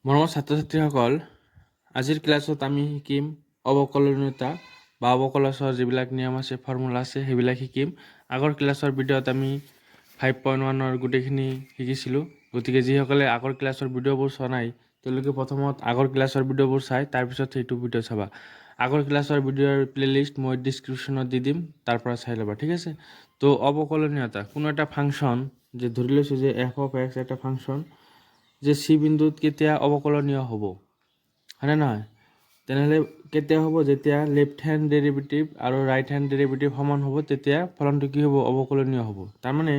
মৰমৰ ছাত্ৰ ছাত্ৰীসকল, আজিৰ ক্লাছত আমি শিকিম অৱকলনীয়তা বা অৱকলজৰ যিবিলাক নিয়ম আছে, ফৰ্মুলা আছে, সেইবিলাক শিকিম। আগৰ ক্লাছৰ ভিডিঅ'ত আমি 5.1ৰ গোটেইখিনি শিকিছিলোঁ। গতিকে যিসকলে আগৰ ক্লাছৰ ভিডিঅ'বোৰ চোৱা নাই, তেওঁলোকে প্ৰথমত আগৰ ক্লাছৰ ভিডিঅ'বোৰ চাই তাৰপিছত সেইটো ভিডিঅ' চাবা। আগৰ ক্লাছৰ ভিডিঅ'ৰ প্লে'লিষ্ট মই ডিছক্ৰিপশ্যনত দি দিম, তাৰ পৰা চাই ল'বা, ঠিক আছে? তো অৱকলনীয়তা, কোনো এটা ফাংচন যে ধৰি লৈছোঁ যে এফ অফ এক্স এটা ফাংচন যে চি বিন্দুত কেতিয়া অৱকলনীয় হ'ব, হয়নে নহয়? তেনেহ'লে কেতিয়া হ'ব? যেতিয়া লেফ্ট হেণ্ড ডেৰিভেটিভ আৰু ৰাইট হেণ্ড ডেৰিভেটিভ সমান হ'ব, তেতিয়া ফলনটো কি হ'ব? অৱকলনীয় হ'ব। তাৰমানে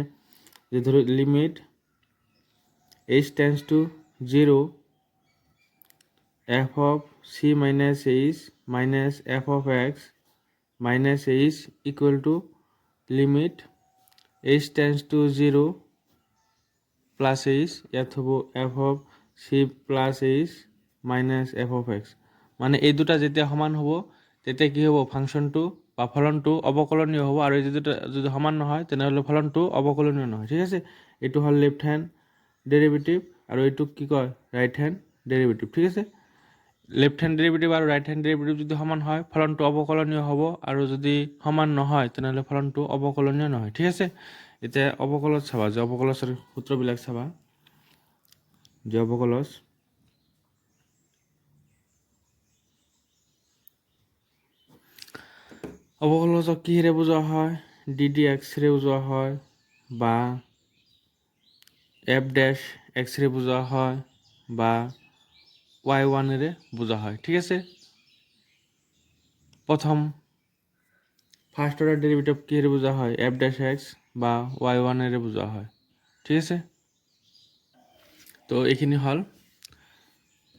যে ধৰি limit h tends to zero f of c minus h minus f of x minus h equal to limit h tends to zero plus h, ইয়াত হ'ব f of c plus h minus f of x। মানে এই দুটা যেতিয়া সমান হ'ব, তেতিয়া কি হ'ব? ফাংচনটো বা ফলনটো অৱকলনীয় হ'ব। আৰু এই দুটা যদি সমান নহয়, তেনেহ'লে ফলনটো অৱকলনীয় নহয়, ঠিক আছে? এইটো হ'ল লেফ্ট হেণ্ড ডেৰিভেটিভ আৰু এইটোক কি কয়? ৰাইট হেণ্ড ডেৰিভেটিভ, ঠিক আছে? লেফ্ট হেণ্ড ডেৰিভেটিভ আৰু ৰাইট হেণ্ড ডেৰিভেটিভ যদি সমান হয়, ফলনটো অৱকলনীয় হ'ব আৰু যদি সমান নহয়, তেনেহ'লে ফলনটো অৱকলনীয় নহয়, ঠিক আছে? এতিয়া অৱকলজ চাবা যে অৱকলজৰ সূত্ৰবিলাক চাবা যে অৱকলজ অৱকলজক কিহেৰে বুজোৱা হয়? ডি ডি এক্সৰে বুজোৱা হয় বা এফ ডেছ এক্সৰে বুজোৱা হয় বা ৱাই ওৱানেৰে বুজোৱা হয়, ঠিক আছে? প্ৰথম ফাৰ্ষ্ট অৰ্ডাৰ ডেৰিভেটিভ কিহেৰে বুজোৱা হয়? এফ ডেছ এক্স বা ৱাই ওৱানেৰে বুজোৱা হয়, ঠিক আছে? তো এইখিনি হ'ল।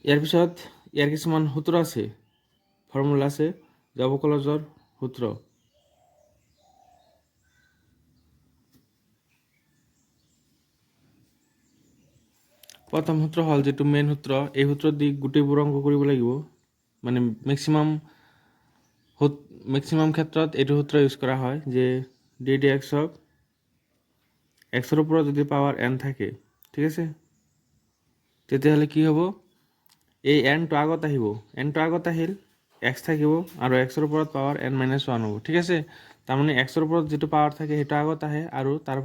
ইয়াৰ পিছত ইয়াৰ কিছুমান সূত্ৰ আছে, ফৰ্মুলা আছে যে অৱকলজৰ সূত্ৰ। প্ৰথম সূত্ৰ হ'ল যিটো মেইন সূত্ৰ, এই সূত্ৰ দি গোটেইবোৰ অংক কৰিব লাগিব। মানে মেক্সিমাম ক্ষেত্ৰত এইটো সূত্ৰ ইউজ কৰা হয় যে ডি ডি এক্স অফ এক্সৰ ওপৰত যদি পাৱাৰ এন থাকে, ঠিক আছে, তেতিয়াহ'লে কি হ'ব? এই এনটো আগত আহিব। এনটো আগত আহিল, এক্স থাকিব আৰু এক্সৰ ওপৰত পাৱাৰ এন মাইনাছ ওৱান হ'ব, ঠিক আছে? তাৰমানে এক্সৰ ওপৰত যিটো পাৱাৰ থাকে, সেইটো আগত আহে আৰু তাৰ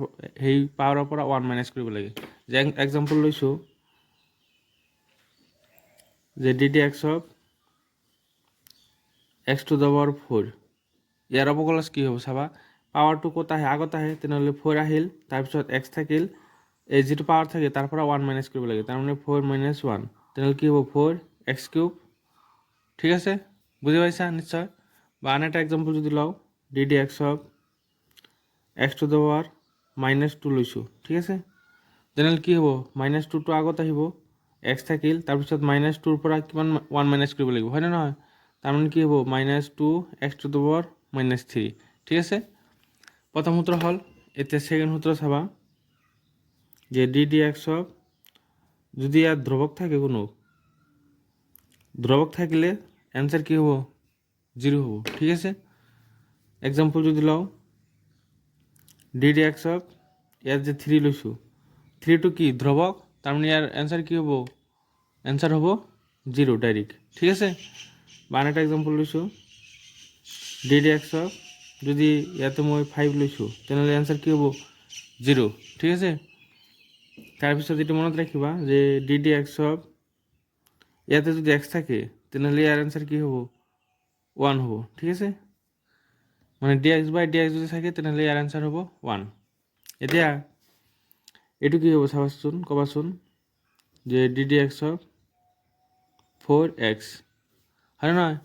সেই পাৱাৰৰ পৰা ওৱান মাইনাছ কৰিব লাগে। যে এক্সাম্পল লৈছোঁ যে d d x of x to the power four, ইয়াৰ অৱকলজ কি হ'ব চাবা। পাৱাৰটো ক'ত আহে? আগত আহে। তেনেহ'লে ফ'ৰ আহিল, তাৰপিছত এক্স থাকিল। এই যিটো পাৱাৰ থাকে, তাৰ পৰা ওৱান মাইনাছ কৰিব লাগে, তাৰমানে ফ'ৰ মাইনাছ ওৱান। তেনেহ'লে কি হ'ব? ফ'ৰ এক্স কিউব, ঠিক আছে? বুজি পাইছা নিশ্চয়। বা আন এটা এক্সাম্পল যদি লওঁ, d d x of x to the power minus two লৈছোঁ, ঠিক আছে, তেনেহ'লে কি হ'ব? মাইনাছ টুটো আগত আহিব, এক্স থাকিল, তাৰপিছত মাইনাছ টুৰ পৰা কিমান ওৱান মাইনাছ কৰিব লাগিব, হয়নে নহয়? তাৰমানে কি হ'ব? Minus two x to the power minus three, ঠিক আছে? প্ৰথম সূত্ৰ হ'ল। এতিয়া ছেকেণ্ড সূত্ৰ চাবা যে ডি ডি এক্স অফ যদি ইয়াত ধ্ৰুৱক থাকে, কোনো ধ্ৰুৱক থাকিলে এনচাৰ কি হ'ব? জিৰ' হ'ব, ঠিক আছে? এক্সাম্পল যদি লওঁ, ডি ডি এক্স অফ ইয়াত যে থ্ৰী লৈছোঁ, থ্ৰীটো কি? ধ্ৰুৱক। তাৰমানে ইয়াৰ এনচাৰ কি হ'ব? এনচাৰ হ'ব জিৰ' ডাইৰেক্ট, ঠিক আছে? বা আন এটা এক্সাম্পল লৈছোঁ, ডি ডি এক্স অফ যদি ইয়াতে মই ফাইভ লৈছোঁ, তেনেহ'লে এনচাৰ কি হ'ব? জিৰ', ঠিক আছে? তাৰপিছত এইটো মনত ৰাখিবা যে ডি ডি এক্স অফ ইয়াতে যদি এক্স থাকে, তেনেহ'লে ইয়াৰ এনচাৰ কি হ'ব? ওৱান হ'ব, ঠিক আছে? মানে d x by d x যদি থাকে, তেনেহ'লে ইয়াৰ এনচাৰ হ'ব ওৱান। এতিয়া এইটো কি হ'ব চাবাচোন, ক'বাচোন যে d d x of four x, হয় নহয়?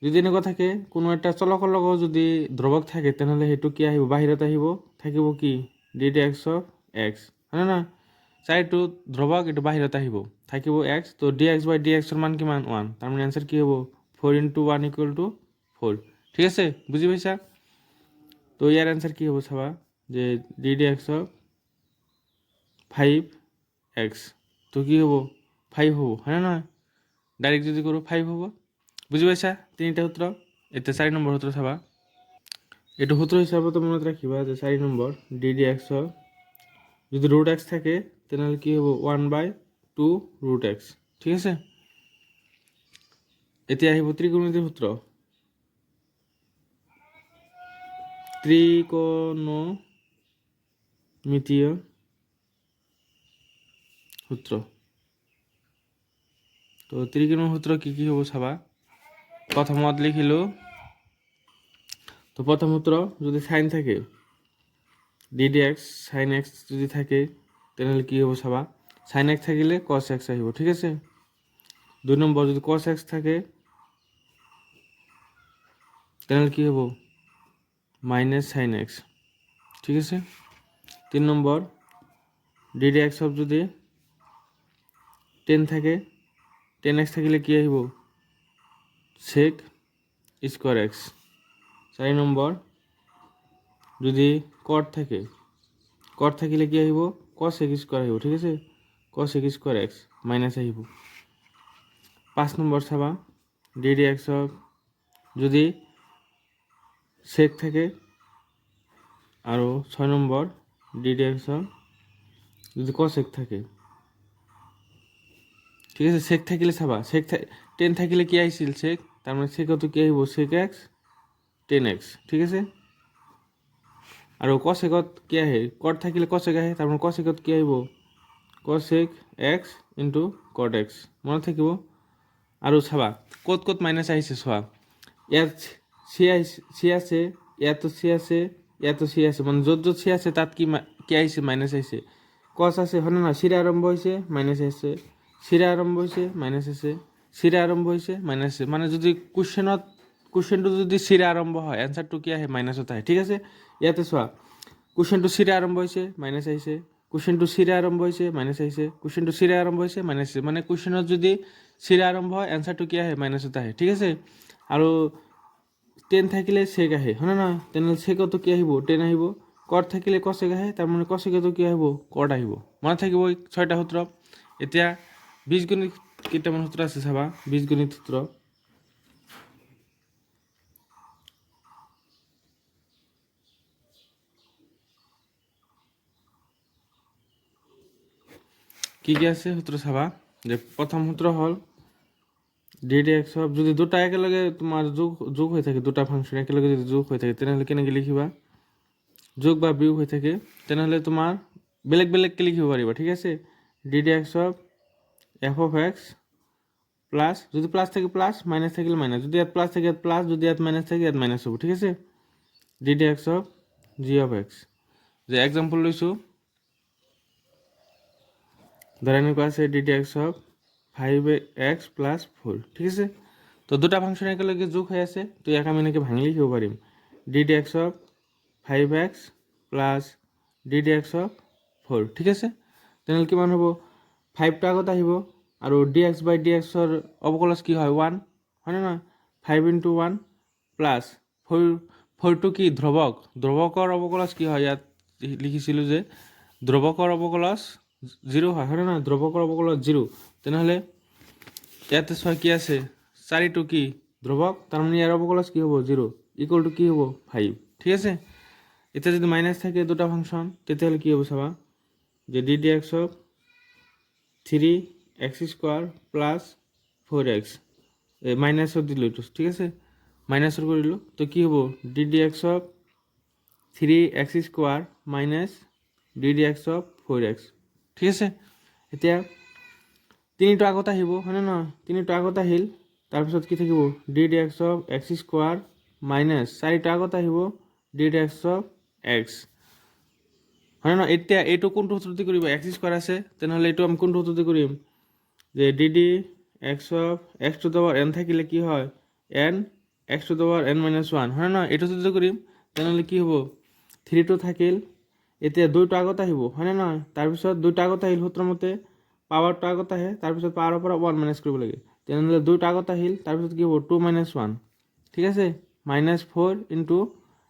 যদি এনেকুৱা থাকে, কোনো এটা চলকৰ লগত যদি ধ্ৰুৱক থাকে, তেনেহ'লে সেইটো কি আহিব? বাহিৰত আহিব। থাকিব কি? D d x of x, হয় নহয়? চাৰিটো ধ্ৰুৱক, এইটো বাহিৰত আহিব, থাকিব এক্স। তো ডি এক্স বাই ডি এক্সৰ মান কিমান? ওৱান। তাৰমানে এনচাৰ কি হ'ব? Four into one equal to four, ঠিক আছে? বুজি পাইছা? তো ইয়াৰ এনচাৰ কি হ'ব চাবা যে d d x of five x, তো কি হ'ব? ফাইভ হ'ব, হয়নে নহয়? ডাইৰেক্ট যদি কৰোঁ, ফাইভ হ'ব। বুজি পাইছা তিনিটা সূত্ৰ? এতিয়া চাৰি নম্বৰ সূত্ৰ চাবা। এইটো সূত্ৰ হিচাপত মনত ৰাখিবা যে চাৰি number D D x of যদি ৰুট এক্স থাকে, তেনেহ'লে কি হ'ব? One by two root x। ঠিক আছে। এতিয়া আহিব ত্ৰিকোণমিতিৰ সূত্ৰ। ত্ৰিকোণমিতীয় সূত্ৰ। তো ত্ৰিকোণ সূত্ৰ কি কি হ'ব চাবা। প্ৰথমত লিখিলোঁ, তো প্ৰথম সূত্ৰ যদি চাইন থাকে, d d x sine x যদি থাকে, তেনেহ'লে কি হ'ব চাবা। চাইন এক্স থাকিলে কছ এক্স আহিব, ঠিক আছে। দুই নম্বৰ যদি কছ এক্স থাকে, তেনেহ'লে কি হ'ব? মাইনাছ চাইন এক্স, ঠিক আছে। তিনি number d d x of যদি টেন থাকে, টেন এক্স থাকিলে কি আহিব? Sec square x. চাৰি নম্বৰ যদি কট থাকে, কট থাকিলে কি আহিব? কছেক স্কোয়াৰ আহিব, ঠিক আছে। কছেক স্কোয়াৰ এক্স মাইনাছ আহিব। পাঁচ নম্বৰ চাবা, ডি ডি এক্স অফ যদি চেক থাকে আৰু ছয় number d d x of যদি কছেক থাকে, ঠিক আছে। চেক থাকিলে চাবা, চেক টেন থাকিলে কি আহিছিল? চেক। তাৰমানে চেকতো কি আহিব? চেক এক্স টেন এক্স, ঠিক আছে। আৰু কছেকত কি আহে? কট থাকিলে কছেক আহে। তাৰমানে কছেকত কি আহিব? Cosec x into cot x, মনত থাকিব। আৰু চাবা ক'ত ক'ত মাইনাছ আহিছে চোৱা। ইয়াত চি আহিছে, চি আছে, ইয়াতো চি আছে, ইয়াতো চি আছে। মানে য'ত য'ত চি আছে তাত কি আহিছে? মাইনাছ আহিছে। কচ আছে, হয়নে নহয়? চিৰে আৰম্ভ হৈছে, মাইনাছ আহিছে। চিৰে আৰম্ভ হৈছে, মাইনাছ আছে। চিৰে আৰম্ভ হৈছে, মাইনাছ আছে। মানে যদি কুৱেশ্যনটো যদি চিৰে আৰম্ভ হয়, এনচাৰটো কি আহে? মাইনাছত আহে, ঠিক আছে। ইয়াতে চোৱা, কুৱেশ্যনটো চিৰে আৰম্ভ হৈছে, মাইনাছ আহিছে। কুৱেশ্যনটো চিৰে আৰম্ভ হৈছে, মাইনাছ আহিছে। কুৱেশ্যনটো চিৰে আৰম্ভ হৈছে, মাইনাছ আহিছে। মানে কুৱেশ্যনত যদি চিৰে আৰম্ভ হয়, এনচাৰটো কি আহে? মাইনাছত আহে, ঠিক আছে। আৰু টেন থাকিলে চেক আহে, হয়নে নহয়? তেনেহ'লে চেকতো কি আহিব? টেন আহিব। কট থাকিলে কচেক আহে, তাৰমানে কচেকতো কি আহিব? কট আহিব। মনত থাকিব এই ছয়টা সূত্ৰ। এতিয়া বীজগণিত কেইটামান সূত্ৰ আছে চাবা। বীজগণিত সূত্ৰ। কি কি আছে সূত্ৰ চাবা। যে প্ৰথম সূত্ৰ হ'ল ডি ডি এক্স অফ যদি দুটা একেলগে তোমাৰ যোগ হৈ থাকে, দুটা ফাংচন একেলগে যদি যোগ হৈ থাকে, তেনেহ'লে কেনেকৈ লিখিবা? যোগ বা বিয়োগ হৈ থাকে, তেনেহ'লে তোমাৰ বেলেগ বেলেগকৈ লিখিব পাৰিবা, ঠিক আছে। D d x of f of x plus, যদি প্লাছ থাকে প্লাছ, মাইনাছ থাকিলে মাইনাছ। যদি ইয়াত প্লাছ থাকে ইয়াত প্লাছ, যদি ইয়াত মাইনাছ থাকে ইয়াত মাইনাছ হ'ব, ঠিক আছে। D d x of g of x। যে এক্সাম্পল লৈছোঁ, ধৰা এনেকুৱা আছে d d x of five x plus four, ঠিক আছে। তো দুটা ফাংচন একেলগে যোগ হৈ আছে, তো ইয়াক আমি এনেকৈ ভাঙি লিখিব পাৰিম d d x of five x plus d d x of four, ঠিক আছে। তেনেহ'লে কিমান হ'ব? ফাইভটো আগত আহিব আৰু ডি এক্স বাই ডি এক্সৰ অৱকলজ কি হয়? ওৱান, হয়নে নহয়? Five into one plus four। ফ'ৰটো কি? ধ্ৰুৱক। ধ্ৰুৱকৰ অৱকলজ কি হয়? ইয়াত লিখিছিলোঁ যে ধ্ৰুৱকৰ অৱকলজ জিৰ' হয়, হয়নে নহয়? ধ্ৰুৱকৰ অৱকলজ জিৰ'। তেনেহ'লে ইয়াতে চোৱা কি আছে? চাৰিটো কি? ধ্ৰুৱক। তাৰমানে ইয়াৰ অৱকলজ কি হ'ব? জিৰ'। ইকুৱেল টু কি হ'ব? ফাইভ, ঠিক আছে। এতিয়া যদি মাইনাছ থাকে দুটা ফাংচন, তেতিয়াহ'লে কি হ'ব চাবা। যে d d x of three x square plus four x, এই মাইনাছত দিলোঁ এইটো, ঠিক আছে, মাইনাছৰ কৰিলোঁ। তো কি হ'ব? D d x of three x square minus d d x of four x, ঠিক আছে। এতিয়া তিনিটো আগত আহিব, হয়নে নহয়? তিনিটো আগত আহিল, তাৰপিছত কি থাকিব? D d x of x square minus চাৰিটো আগত আহিব, d d x of x, হয় নহয়? এতিয়া এইটো কোনটো সূত্ৰতে কৰিব? এক্স স্কোৱাৰ আছে, তেনেহ'লে এইটো আমি কোনটো সূত্ৰতে কৰিম? যে d d x of x to the power n থাকিলে কি হয়? N x to the power n minus one, হয় নহয়? এইটো সূত্ৰতে কৰিম। তেনেহ'লে কি হ'ব? থ্ৰীটো থাকিল, এতিয়া দুইটো আগত আহিব, হয়নে নহয়? তাৰপিছত দুইটা আগত আহিল, সূত্ৰমতে পাৱাৰটো আগত আহে, তাৰপিছত পাৱাৰৰ পৰা ওৱান মাইনাছ কৰিব লাগে। তেনেহ'লে দুইটা আগত আহিল, তাৰপিছত কি হ'ব? টু মাইনাছ ওৱান, ঠিক আছে, minus four into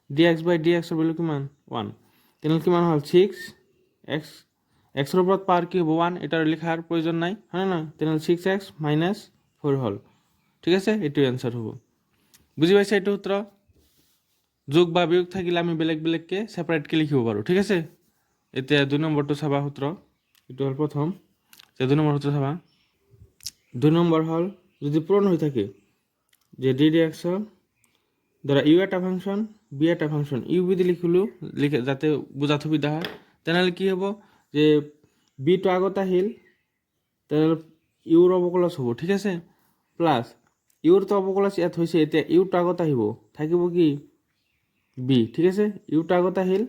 d x by d এক্সৰ ভেলু কিমান? ওৱান। তেনেহ'লে কিমান হ'ল? Six x. এক্সৰ ওপৰত পাৱাৰ কি হ'ব? ওৱান। এটাৰ লিখাৰ প্ৰয়োজন নাই, হয়নে নহয়? তেনেহ'লে ছিক্স এক্স মাইনাছ ফ'ৰ হ'ল, ঠিক আছে। এইটো এনচাৰ হ'ব। বুজি পাইছে? এইটো সূত্ৰ যোগ বা বিয়োগ থাকিলে আমি বেলেগ বেলেগকৈ ছেপাৰেটকৈ লিখিব পাৰোঁ, ঠিক আছে। এতিয়া দুই নম্বৰটো চাবা সূত্ৰ। এইটো হ'ল প্ৰথম। এতিয়া দুই নম্বৰ সূত্ৰ চাবা। 2 নম্বৰ হ'ল যদি পূৰণ হৈ থাকে, যে ডি ডি এক্স, ধৰা ইউ এটা ফাংচন, বি এটা ফাংচন, ইউ বি দি লিখিলোঁ লিখে যাতে বুজাত সুবিধা হয়। তেনেহ'লে কি হ'ব যে বিটো আগত আহিল, তেনেহ'লে ইউৰ অৱকলজ হ'ব, ঠিক আছে? প্লাছ ইউৰটো অৱকলজ ইয়াত হৈছে, এতিয়া ইউটো আগত আহিব, থাকিব কি? বি, ঠিক আছে? ইউটো আগত আহিল,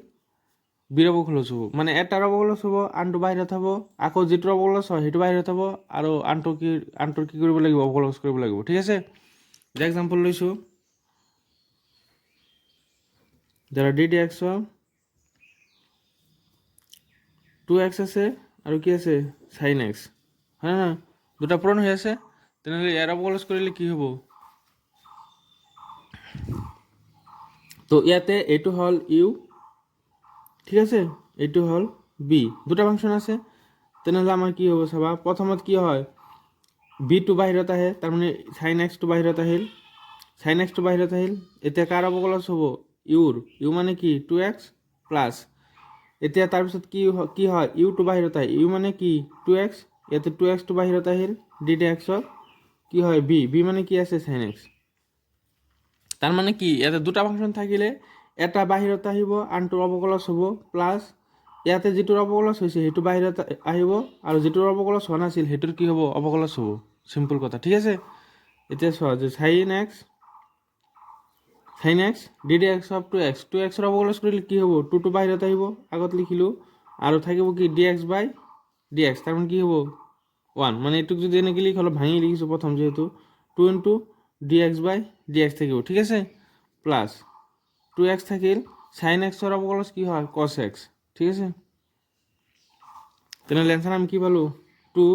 বিৰ অৱকলজ হ'ব। মানে এটাৰ অৱকলজ হ'ব, আনটো বাহিৰত হ'ব। আকৌ যিটোৰ অৱকলজ হয় সেইটো বাহিৰত হ'ব আৰু আনটোৰ কি কৰিব লাগিব? অৱকলজ কৰিব লাগিব, ঠিক আছে? যে এক্সাম্পল লৈছোঁ, ধৰা d dx of 2x আছে আৰু কি আছে? চাইন এক্স, হয় নহয়? দুটা পূৰণ হৈ আছে, তেনেহ'লে ইয়াৰ অৱকলজ কৰিলে কি হ'ব? তো ইয়াতে এইটো হ'ল ইউ, ঠিক আছে? এইটো হ'ল বি। দুটা ফাংচন আছে, তেনেহ'লে আমাৰ কি হ'ব চাবা। প্ৰথমত কি হয়? বিটো বাহিৰত আহে, তাৰমানে চাইন এক্সটো বাহিৰত আহিল। চাইন এক্সটো বাহিৰত আহিল, এতিয়া কাৰ অৱকলজ হ'ব? ইউৰ। ইউ মানে কি? টু এক্স প্লাছ, এতিয়া তাৰপিছত কি হয়? ইউটো বাহিৰত আহে। ইউ মানে কি? Two x. ইয়াতে টু এক্সটো বাহিৰত আহিল। ডি ডি এক্সত কি হয়? বি। বি মানে কি আছে? Sign x. তাৰমানে কি? ইয়াতে দুটা ফাংচন থাকিলে এটা বাহিৰত আহিব, আনটোৰ অৱকলজ হ'ব। প্লাছ ইয়াতে যিটোৰ অৱকলজ হৈছে সেইটো বাহিৰত আহিব আৰু যিটোৰ অৱকলজ হোৱা নাছিল সেইটোৰ কি হ'ব? অৱকলজ হ'ব। চিম্পল কথা, ঠিক আছে? এতিয়া চোৱা যে sin x d dx of 2x। Two এক্সৰ অৱকলজ কৰিলে কি হ'ব? টুটো বাহিৰত আহিব, আগত লিখিলোঁ। আৰু থাকিব কি? D x by d x, তাৰমানে কি হ'ব? ওৱান। মানে এইটোক যদি এনেকৈ লিখি অলপ ভাঙি লিখিছোঁ প্ৰথম যিহেতু, 2 into dx by dx থাকিব, ঠিক আছে? প্লাছ টু এক্স থাকিল, চাইন এক্সৰ অৱকলজ কি হয়? কছ এক্স, ঠিক আছে? তেনেহ'লে এনচাৰ আমি কি পালোঁ? 2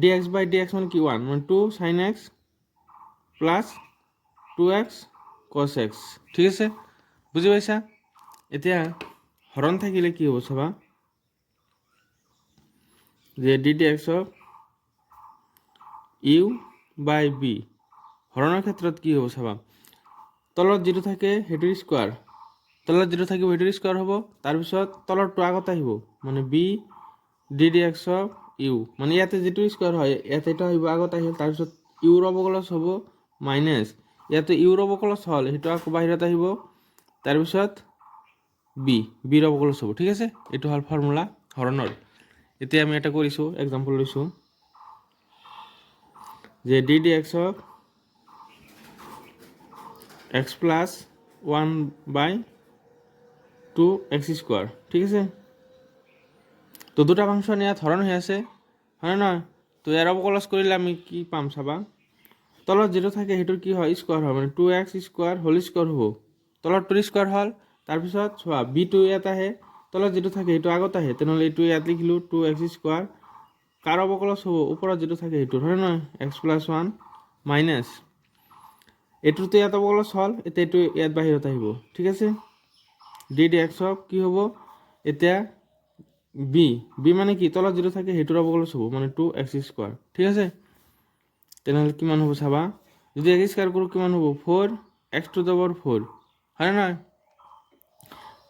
dx by dx মানে কি? ওৱান। মানে 2 sin x plus 2x cos x, ঠিক আছে? বুজি পাইছা? এতিয়া হৰণ থাকিলে কি হ'ব চাবা যে d dx of u by v। হৰণৰ ক্ষেত্ৰত কি হ'ব চাবা। তলত যিটো থাকে সেইটোৰ স্কোৱাৰ, তলত যিটো থাকিব সেইটোৰ স্কোৱাৰ হ'ব। তাৰপিছত তলৰটো আগত আহিব, মানে v d dx of u। মানে ইয়াতে যিটো স্কোৱাৰ হয় ইয়াতে এইটো আহিব, আগত আহিল। তাৰপিছত ইউৰ অৱকলজ হ'ব, মাইনাছ ইয়াতে ইউৰ অৱকলজ হ'ল, সেইটো আকৌ বাহিৰত আহিব। তাৰপিছত বি, বিৰ অৱকলজ হ'ব, ঠিক আছে? এইটো হ'ল ফৰ্মুলা হৰণৰ। এতিয়া আমি এটা কৰিছোঁ, এক্সাম্পল লৈছোঁ যে d dx of x plus 1 by 2x square, ঠিক আছে? তো দুটা ফাংচন ইয়াত হৰণ হৈ আছে, হয় নহয়? তো ইয়াৰ অৱকলজ কৰিলে আমি কি পাম চাবা। তলত যিটো থাকে সেইটোৰ কি হয়? স্কোৱাৰ হয়। মানে 2x square whole square হ'ব। তলত টুৰ স্কোৱাৰ হ'ল। তাৰপিছত চোৱা, বিটো ইয়াত আহে, তলত যিটো থাকে সেইটো আগত আহে। তেনেহ'লে এইটো ইয়াত লিখিলোঁ টু এক্স স্কোৱাৰ। কাৰ অৱকলজ হ'ব? ওপৰত যিটো থাকে সেইটোৰ, হয় নহয়? এক্স প্লাছ ওৱান মাইনাছ এইটোতো ইয়াত অৱকলজ হ'ল, এতিয়া এইটো ইয়াত বাহিৰত আহিব, ঠিক আছে? ডি ডি এক্স অফ কি হ'ব এতিয়া? বি। বি মানে কি? তলত যিটো থাকে সেইটোৰ অৱকলজ হ'ব, মানে টু এক্স স্কোৱাৰ, ঠিক আছে? তেনেহ'লে কিমান হ'ব চাবা। যদি এক্স স্কোৱাৰ কৰোঁ কিমান হ'ব? 4 x to the power 4, হয় নহয়?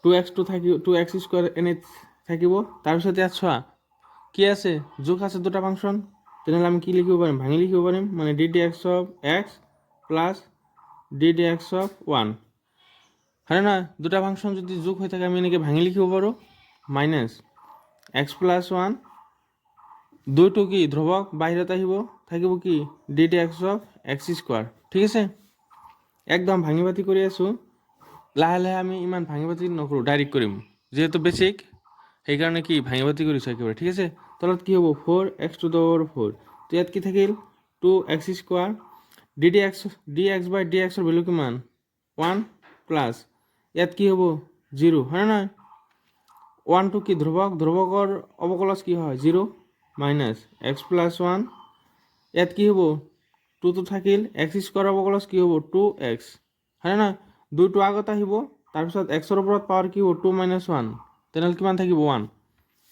টু এক্সটো থাকিব, টু এক্স স্কোৱাৰ এনে থাকিব। তাৰপিছত ইয়াত চোৱা কি আছে? যোগ আছে দুটা ফাংচন। তেনেহ'লে আমি কি লিখিব পাৰিম? ভাঙি লিখিব পাৰিম। মানে d dx of x plus d dx of 1, হয় নহয়? দুটা ফাংচন যদি যোগ হৈ থাকে আমি এনেকৈ ভাঙি লিখিব পাৰোঁ। মাইনাছ এক্স প্লাছ ওৱান, দুইটো কি? ধ্ৰুৱক, বাহিৰত আহিব। থাকিব কি? d dx of x square, ঠিক আছে? একদম ভাঙি পাতি কৰি আছোঁ। লাহে লাহে আমি ইমান ভাঙি পাতি নকৰোঁ, ডাইৰেক্ট কৰিম। যিহেতু বেছিক, সেইকাৰণে কি ভাঙি পাতি কৰিছোঁ একেবাৰে, ঠিক আছে? তলত কি হ'ব? 4 x to the power 4। তো ইয়াত কি থাকিল? 2 x square d dx by d এক্সৰ ভেলু কিমান? ওৱান। প্লাছ ইয়াত কি হ'ব? জিৰ', হয় নহয়? ওৱানটো কি? ধ্ৰুৱক। ধ্ৰুৱকৰ অৱকলজ কি হয়? Zero. Minus x plus 1, ইয়াত কি হ'ব? টুটো থাকিল। এক্স স্কোৱাৰ অৱকলজ কি হ'ব? টু এক্স, হয় নহয়? দুইটো আগত আহিব। তাৰপিছত এক্সৰ ওপৰত পাৱাৰ কি হ'ব? Two minus one. তেনেহ'লে কিমান থাকিব? ওৱান।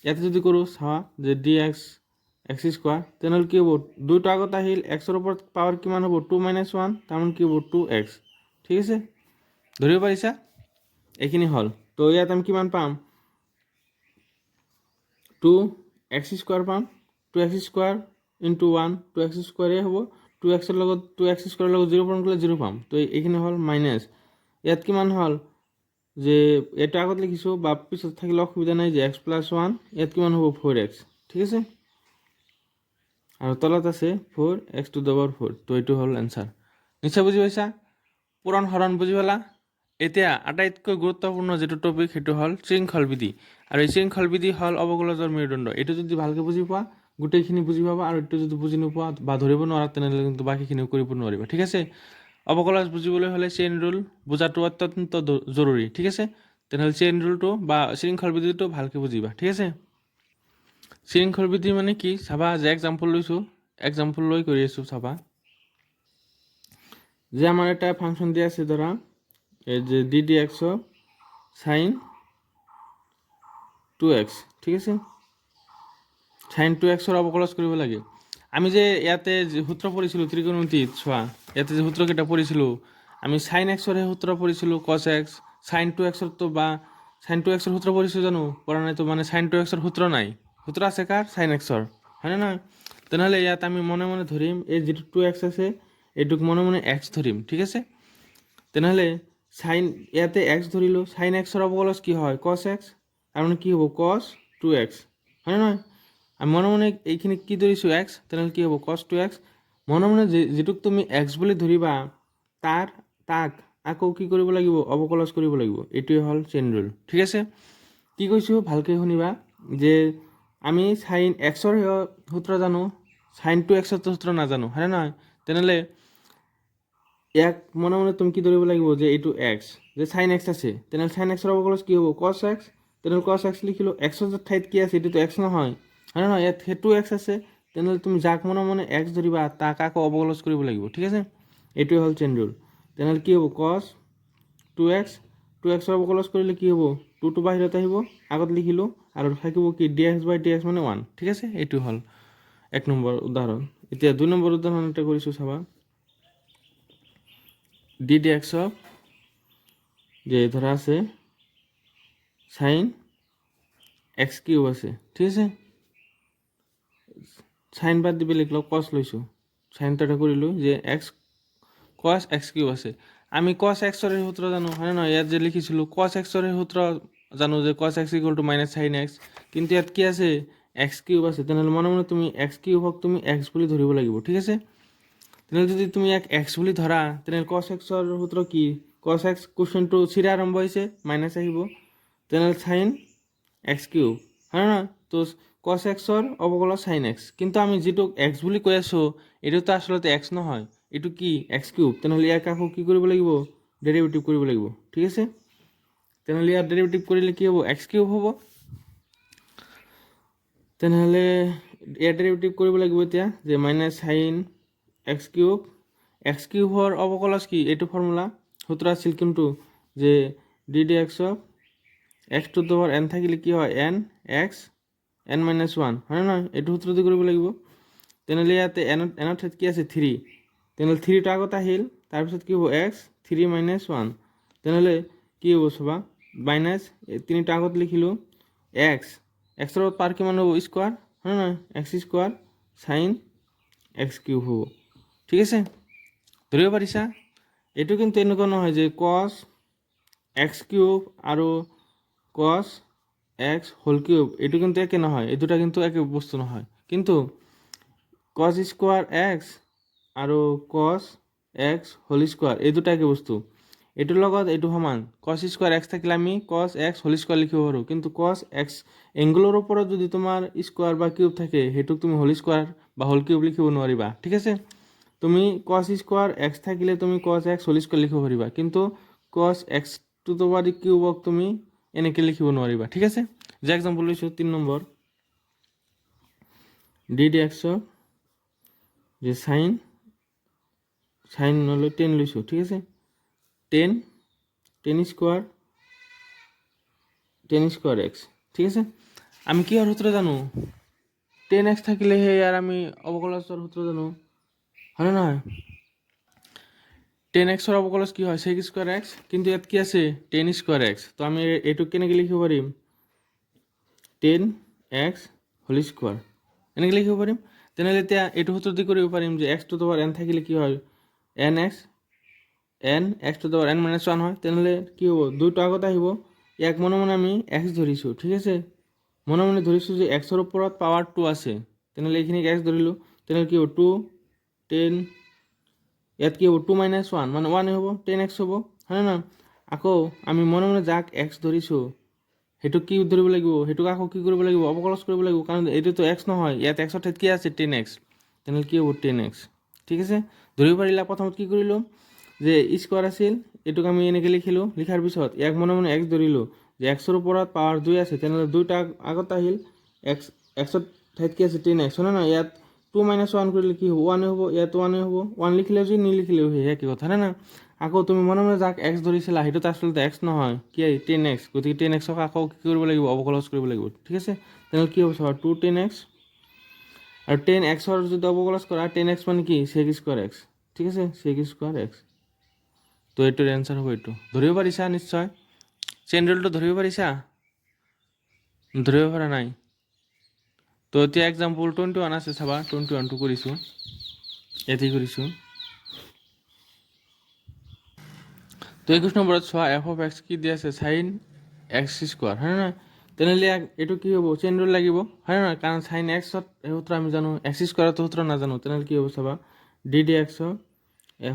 ইয়াতে যদি কৰোঁ চোৱা যে ডি এক্স এক্স স্কোৱাৰ, তেনেহ'লে কি হ'ব? দুইটো আগত আহিল, এক্সৰ ওপৰত পাৱাৰ কিমান হ'ব? টু মাইনাছ ওৱান, তাৰমানে কি হ'ব? টু এক্স, ঠিক আছে? ধৰিব পাৰিছা? এইখিনি হ'ল। তো ইয়াত আমি কিমান পাম? টু এক্স স্কোৱাৰ পাম। Two x square. Into one, two x স্কুৱাৰে হ'ব। টু এক্সৰ লগত, টু এক্স স্কুৱাৰৰ লগত জিৰ' পূৰণ কৰিলে জিৰ' পাম। তো এইখিনি হ'ল মাইনাছ, ইয়াত কিমান হ'ল যে এইটো আগত লিখিছোঁ বা পিছত থাকিলে অসুবিধা নাই, যে এক্স প্লাছ ওৱান, ইয়াত কিমান হ'ব? ফ'ৰ এক্স, ঠিক আছে। আৰু তলত আছে four x to the power four। তো এইটো হ'ল এনচাৰ। নিশ্চয় বুজি পাইছা? পূৰণ হৰণ বুজি পালা। এতিয়া আটাইতকৈ গুৰুত্বপূৰ্ণ যিটো টপিক, সেইটো হ'ল শৃংখল বিধি। আৰু এই শৃংখল বিধি হ'ল অৱকলজৰ মেৰুদণ্ড। এইটো যদি ভালকৈ বুজি পোৱা, গোটেইখিনি বুজি পাবা। আৰু এইটো যদি বুজি নোপোৱা বা ধৰিব নোৱাৰা, তেনেহ'লে কিন্তু বাকীখিনিও কৰিব নোৱাৰিবা, ঠিক আছে। অৱকলজ বুজিবলৈ হ'লে চেইন ৰুল বুজাটো অত্যন্ত জৰুৰী, ঠিক আছে। তেনেহ'লে চেইন ৰুলটো বা শৃংখল বিধিটো ভালকৈ বুজিবা, ঠিক আছে। শৃংখল বিধি মানে কি চাবা যে এক্সাম্পল লৈছোঁ, এক্সাম্পল লৈ কৰি আছোঁ। চাবা যে আমাৰ এটা ফাংচন দিয়া আছে, ধৰা এই যে d d x of sine two x, ঠিক আছে। চাইন টু এক্সৰ অৱকলজ কৰিব লাগে। আমি যে ইয়াতে যে সূত্ৰ পঢ়িছিলোঁ ত্ৰিকোণমিতিত, চোৱা, ইয়াতে যে সূত্ৰকেইটা পঢ়িছিলোঁ আমি, চাইন এক্সৰহে সূত্ৰ পঢ়িছিলোঁ, কছ এক্স। চাইন টু এক্সৰটো বা চাইন টু এক্সৰ সূত্ৰ পঢ়িছোঁ জানো? পঢ়া নাইতো। মানে চাইন টু এক্সৰ সূত্ৰ নাই। সূত্ৰ আছে কাৰ? চাইন এক্সৰ, হয়নে নহয়? তেনেহ'লে ইয়াত আমি মনে মনে ধৰিম, এই যিটো টু এক্স আছে, এইটোক মনে মনে এক্স ধৰিম, ঠিক আছে। তেনেহ'লে চাইন, ইয়াতে এক্স ধৰিলোঁ, চাইন এক্সৰ অৱকলজ কি হয়? কছ এক্স। তাৰমানে কি হ'ব? কছ টু এক্স, হয়নে নহয়? আমি মনে মনে এইখিনি কি ধৰিছোঁ? এক্স। তেনেহ'লে কি হ'ব? কছ টু এক্স। মনে মনে যিটোক তুমি এক্স বুলি ধৰিবা, তাক আকৌ কি কৰিব লাগিব? অৱকলজ কৰিব লাগিব। এইটোৱে হ'ল চেইন ৰুল, ঠিক আছে। কি কৈছোঁ ভালকৈ শুনিবা যে আমি চাইন এক্সৰ সূত্ৰ জানো, চাইন টু এক্সৰ সূত্ৰ নাজানো, হয়নে নহয়? তেনেহ'লে ইয়াক মনে মনে তুমি কি ধৰিব লাগিব যে এইটো এক্স, যে চাইন এক্স আছে, তেনেহ'লে চাইন এক্সৰ অৱকলজ কি হ'ব? কছ এক্স। তেনেহ'লে কছ এক্স লিখিলোঁ। এক্সৰ ঠাইত কি আছে? এইটোতো এক্স নহয়, হয় নহয়? ইয়াত সেইটো এক্স আছে। তেনেহ'লে তুমি যাক মনে মনে এক্স ধৰিবা, তাক আকৌ অৱকলজ কৰিব লাগিব, ঠিক আছে। এইটোৱে হ'ল চেইন ৰুল। তেনেহ'লে কি হ'ব? কছ টু এক্স। টু এক্সৰ অৱকলজ কৰিলে কি হ'ব? টুটো বাহিৰত আহিব, আগত লিখিলোঁ। আৰু থাকিব কি? D x by d x মানে ওৱান, ঠিক আছে। এইটো হ'ল এক নম্বৰ উদাহৰণ। এতিয়া দুই নম্বৰ উদাহৰণ এটা কৰিছোঁ, চাবা। ডি ডি এক্স অফ যে ধৰা আছে চাইন এক্স কিউব আছে, ঠিক আছে। চাইন বাদ দি বেলেগ লওক, কছ লৈছোঁ। চাইন এটা কৰিলোঁ যে এক্স, কছ এক্স কিউব আছে। আমি কছ এক্সৰ সূত্ৰ জানো, হয়নে নহয়? ইয়াত যে লিখিছিলোঁ, কছ এক্সৰ সূত্ৰ জানো যে cos x equal to minus sine x। কিন্তু ইয়াত কি আছে? এক্স কিউব আছে। তেনেহ'লে মনে মনে তুমি এক্স কিউবক তুমি এক্স বুলি ধৰিব লাগিব, ঠিক আছে। তেনেহ'লে যদি তুমি ইয়াক এক্স বুলি ধৰা, তেনেহ'লে কছ এক্সৰ সূত্ৰ কি? কছ এক্স, কুৱেশ্যনটো চিৰে আৰম্ভ হৈছে, মাইনাছ আহিব। তেনেহ'লে চাইন এক্স কিউব, হয় নহয়? তো কছ এক্সৰ অৱকলজ চাইন এক্স। কিন্তু আমি যিটোক এক্স বুলি কৈ আছোঁ, এইটোতো আচলতে এক্স নহয়। এইটো কি? X cube. তেনেহ'লে ইয়াক আকৌ কি কৰিব লাগিব? ডেৰিভেটিভ কৰিব লাগিব, ঠিক আছে। তেনেহ'লে ইয়াত ডেৰিভেটিভ কৰিলে কি হ'ব? এক্স কিউব হ'ব। তেনেহ'লে ইয়াৰ ডেৰিভেটিভ কৰিব লাগিব এতিয়া যে minus sine x cube। X কিউবৰ অৱকলজ কি? এইটো ফৰ্মুলা, সূত্ৰ আছিল কোনটো যে d d x of x to the power n থাকিলে কি হয়? N x n minus one, হয় নহয়? এইটো সূত্ৰ দি কৰিব লাগিব। তেনেহ'লে ইয়াতে এন, এনৰ ঠাইত কি আছে? থ্ৰী। তেনেহ'লে থ্ৰীটো আগত আহিল। তাৰপিছত কি হ'ব? X three minus one. তেনেহ'লে কি হ'ব চাবা, মাইনাছ তিনিটা আগত লিখিলোঁ, এক্স, এক্সৰ পাৱাৰ কিমান হ'ব? স্কোৱাৰ, হয় নহয়? X square sine x cube হ'ব, ঠিক আছে। ধৰিব পাৰিছা? এইটো কিন্তু এনেকুৱা নহয় যে কছ এক্স কিউব আৰু কছ এক্স হোল কিউব, এইটো কিন্তু একে নহয়। এই দুটা কিন্তু একে বস্তু নহয়। কিন্তু কছ স্কোৱাৰ এক্স আৰু কছ এক্স হোল স্কোৱাৰ, এই দুটা একে বস্তু। এইটোৰ লগত এইটো সমান। কছ স্কোৱাৰ এক্স থাকিলে আমি কছ এক্স হোল স্কোৱাৰ লিখিব পাৰোঁ। কিন্তু কছ এক্স এংগুলৰ ওপৰত যদি তোমাৰ স্কোৱাৰ বা কিউব থাকে, সেইটোক তুমি হোল স্কোৱাৰ বা হোল কিউব লিখিব নোৱাৰিবা, ঠিক আছে। তুমি কছ স্কোৱাৰ এক্স থাকিলে তুমি কছ এক্স হোল স্কোৱাৰ লিখিব পাৰিবা, কিন্তু কছ এক্স টু the power কিউবক তুমি এনেকৈ লিখিব নোৱাৰিবা, ঠিক আছে। যে এক্সাম্পল লৈছোঁ তিনি নম্বৰ, ডি ডি এক্সৰ যে চাইন, চাইন নলৈ টেন লৈছোঁ, ঠিক আছে। Tan tan square tan square x, ঠিক আছে। আমি কিহৰ সূত্ৰ জানো? টেন এক্স থাকিলেহে ইয়াৰ আমি অৱকলজৰ সূত্ৰ জানো, হয়নে নহয়? টেন এক্সৰ অৱকলজ কি হয়? Sec square x. কিন্তু ইয়াত কি আছে? Tan square x. তো আমি এইটোক কেনেকৈ লিখিব পাৰিম? টেন এক্স হোল স্কোৱাৰ, এনেকৈ লিখিব পাৰিম। তেনেহ'লে এতিয়া এইটো সূত্ৰ দি কৰিব পাৰিম যে x to the power n থাকিলে কি হয়? N x n x to the power n minus one হয়। তেনেহ'লে কি হ'ব? দুইটো আগত আহিব। ইয়াক মনে মনে আমি এক্স ধৰিছোঁ, ঠিক আছে? মনে মনে ধৰিছোঁ যে এক্সৰ ওপৰত পাৱাৰ টু আছে। তেনেহ'লে এইখিনিক এক্স ধৰিলোঁ। তেনেহ'লে কি হ'ব? টু টেন, ইয়াত কি হ'ব? টু মাইনাছ ওৱান মানে ওৱানেই হ'ব, টেন এক্স হ'ব, হয়নে নহয়? আকৌ আমি মনে মনে যাক এক্স ধৰিছোঁ, সেইটোক কি ধৰিব লাগিব? সেইটোক আকৌ কি কৰিব লাগিব? অৱকলজ কৰিব লাগিব, কাৰণ এইটোতো এক্স নহয়। ইয়াত এক্সৰ ঠাইত কি আছে? Tan x. তেনেহ'লে কি হ'ব? Tan x. ঠিক আছে, ধৰিব পাৰিলা? প্ৰথমত কি কৰিলোঁ যে স্কোৱাৰ আছিল, এইটোক আমি এনেকৈ লিখিলোঁ। লিখাৰ পিছত ইয়াক মনে মনে এক্স ধৰিলোঁ যে এক্সৰ ওপৰত পাৱাৰ দুই আছে। তেনেহ'লে দুইটা আগত আহিল। এক্স, এক্সৰ ঠাইত কি আছে? টেন এক্স, হয় নে নহয়? ইয়াত টু মাইনাছ ওৱান কৰিলে কি হ'ব? ওৱানে হ'ব। ইয়াত ওৱানে হ'ব। ওৱান লিখিলেও যি, নিলিখিলেও সেই একে কথা, হয় নে নহয়? আকৌ তুমি মনে মনে যাক এক্স ধৰিছিলা, সেইটোত আচলতে এক্স নহয়, কি? Ten x. গতিকে টেন এক্সক আকৌ কি কৰিব লাগিব? অৱকলজ কৰিব লাগিব, ঠিক আছে? তেনেহ'লে কি হ'ব চাবা, টু টেন এক্স। আৰু টেন এক্সৰ যদি অৱকলজ কৰা, টেন এক্স মানে কি? চেক স্কোৱাৰ এক্স, ঠিক আছে? Sec square x. তো এইটোৰ এনচাৰ হ'ব এইটো। ধৰিব পাৰিছা নিশ্চয়? চেইন ৰুলটো ধৰিব পাৰিছা? ধৰিব পৰা নাই? তো এতিয়া এক্সাম্পল 21 আছে, চাবা। 21টো কৰিছোঁ, ইয়াতেই কৰিছোঁ। তো 21 নম্বৰত চোৱা, এফ অফ এক্স কি দি আছে? চাইন এক্স স্কোৱাৰ, হয় নে নহয়? তেনেহ'লে ইয়াক এইটো কি হ'ব? চেইন ৰুল লাগিব, হয় নে নহয়? কাৰণ চাইন এক্সত সূত্ৰ আমি জানো, এক্স স্কোৱাৰত সূত্ৰ নাজানো। তেনেহ'লে কি হ'ব চাবা, d d x of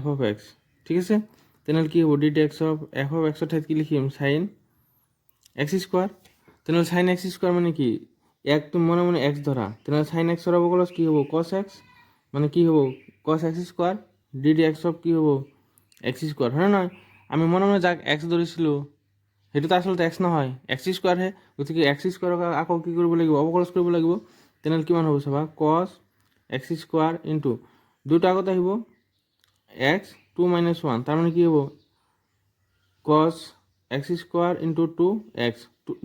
f of x, ঠিক আছে? তেনেহ'লে কি হ'ব? D d x of f of এক্সৰ ঠাইত কি লিখিম? Sign x square. তেনেহ'লে চাইন এক্স স্কোৱাৰ মানে কি? ইয়াক তুমি মনে মনে এক্স ধৰা। তেনেহ'লে চাইন এক্সৰ অৱকলজ কি হ'ব? কছ এক্স। মানে কি হ'ব? Cos x square. D d x of কি হ'ব? এক্স স্কোৱাৰ, হয় নে নহয়? আমি মনে মনে যাক এক্স ধৰিছিলোঁ, সেইটোতো আচলতে এক্স নহয়, এক্স স্কোৱাৰহে। গতিকে এক্স স্কোৱাৰক আকৌ কি কৰিব লাগিব? অৱকলজ কৰিব লাগিব। তেনেহ'লে কিমান হ'ব চাবা, কছ এক্স স্কোৱাৰ ইনটু দুটা আগত আহিব, এক্স টু মাইনাছ ওৱান, তাৰমানে কি হ'ব? Cos x square into two x।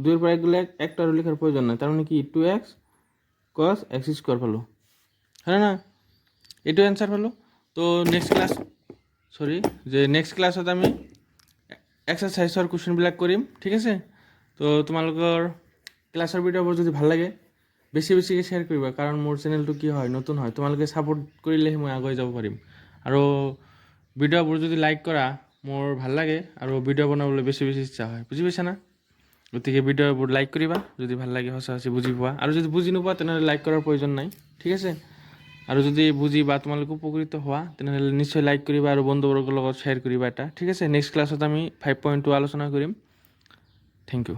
দুইৰ পৰা এক গ'লে এক, একটা আৰু লিখাৰ প্ৰয়োজন নাই। তাৰমানে কি? Two x cos x square পালোঁ, হয় নে নহয়? এইটো এনচাৰ পালোঁ। তো নেক্সট ক্লাছ, চৰি, যে নেক্সট ক্লাছত আমি এক্সাৰচাইজৰ কুৱেশ্যনবিলাক কৰিম, ঠিক আছে? তো তোমালোকৰ ক্লাছৰ ভিডিঅ'বোৰ যদি ভাল লাগে, বেছি বেছিকৈ শ্বেয়াৰ কৰিবা, কাৰণ মোৰ চেনেলটো কি হয়, নতুন হয়। তোমালোকে ছাপোৰ্ট কৰিলেহে মই আগুৱাই যাব পাৰিম। আৰু ভিডিঅ'বোৰ যদি লাইক কৰা, মোৰ ভাল লাগে আৰু ভিডিঅ' বনাবলৈ বেছি বেছি ইচ্ছা হয়, বুজি পাইছা না? গতিকে ভিডিঅ'বোৰ লাইক কৰিবা যদি ভাল লাগে, সঁচা সঁচি বুজি পোৱা। আৰু যদি বুজি নোপোৱা, তেনেহ'লে লাইক কৰাৰ প্ৰয়োজন নাই, ঠিক আছে? আৰু যদি বুজি বা তোমালোক উপকৃত হোৱা, তেনেহ'লে নিশ্চয় লাইক কৰিবা আৰু বন্ধুবৰ্গৰ লগত শ্বেয়াৰ কৰিবা এটা, ঠিক আছে? নেক্সট ক্লাছত আমি 5.2 আলোচনা কৰিম। Thank you.